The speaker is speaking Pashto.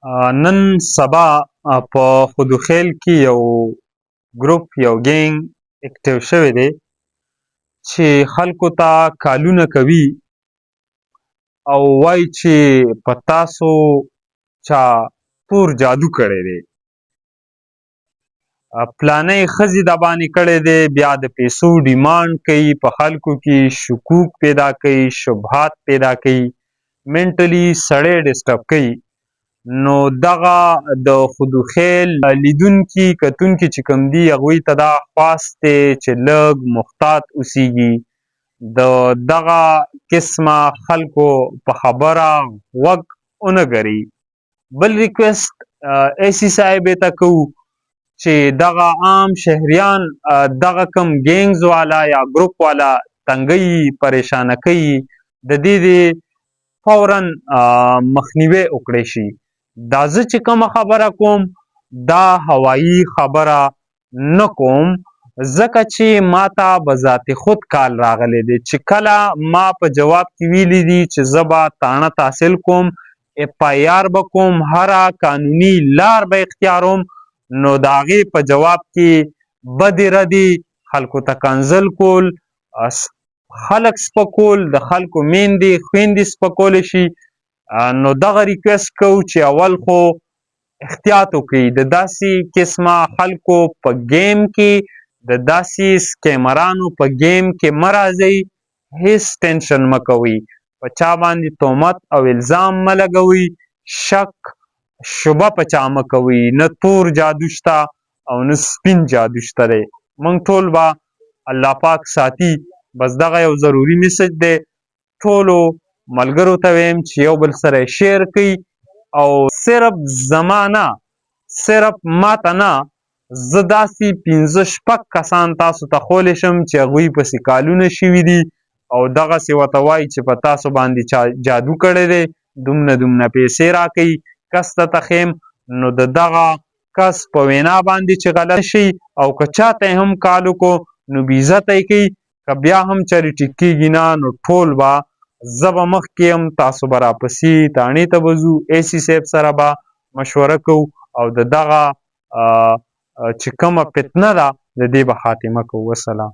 نن سبا په خودوخیل کې یو ګروپ، یو ګینګ اکټیو شوی دی چې خلکو ته کالونه کوي او وایي چې په تاسو چا تور جادو کړی دی، پلانۍ ښځې د باندې کړی دی. بیا د پیسو ډیمانډ کوي، په خلکو کې شکوک پیدا کوي، شبهات پیدا کوي، منټلی سړی ډسټرب کوي. نو دغه د خودوخیل لیدونکي کتونکي چې کوم دي، هغوی ته دا خواست دی چې لږ محتاط اوسیږي، د دغه قسمه خلکو په خبره غوږ ونه ګري. بل ریکویسټ ای سی صاحب ته کوو چې دغه عام شهریان دغه کم ګینګز والا یا ګروپ والا تنګي پریشانه کوي، د دې دې فورا مخنیوی وکړی شي. دا زه چې کومه خبره کوم، دا هوایی خبره نه کوم، ځکه چې ما ته بذات خود کال راغلی دی چې کله ما په جواب کې ویلي دي چې زه به تاڼه تحصیل کوم، اف آی آر به کوم، هره قانوني لار به اختیاروم. نو د هغې په جواب کې بدې ردې، خلکو ته کنځل کول، خلک سپکول، د خلکو میندې خویندې سپکولی شي. نو دغه ریکویسټ کوو چې اول خو احتیاط وکړئ، د داسې قسمه خلکو په ګیم کې، د داسې سکیمرانو په ګیم کې مه راځئ. هیڅ ټینشن مه کوئ، په چا باندې تهمت او الزام مه لګوئ، شک شبه په چا مه کوئ. نه تور جادو شته او نه سپین جادو شته دی. موږ ټول به الله پاک ساتي. بس دغه یو ضروري میسج دی. ټولو ملګرو ته وایم چې یو بل سره شیر کړئ. او صرف زما نه، صرف ماته نه، زه داسې پنځه شپږ کسان تاسو ته ښولی شم چې هغوی پسې کالونه شوي دي او دغسې ورته وایي چې په تاسو باندې چا جادو کړی دی، دومره دومره پیسې راکوي، کس ته ته ښیم. نو د دغه کس په وینا باندې چې غلط شي او که چاته هم کال وکړو، نو بې عزته یې کوي. که بیا هم چرې ټیک کېږي نه، نو ټول به زه به مخکې یم، تاسو به راپسې تاڼې ته به ځو، ای سي صاحب سره به مشوره کوو او د دغه چې کومه فتنه ده، د دې به خاتمه کوو. وسلام.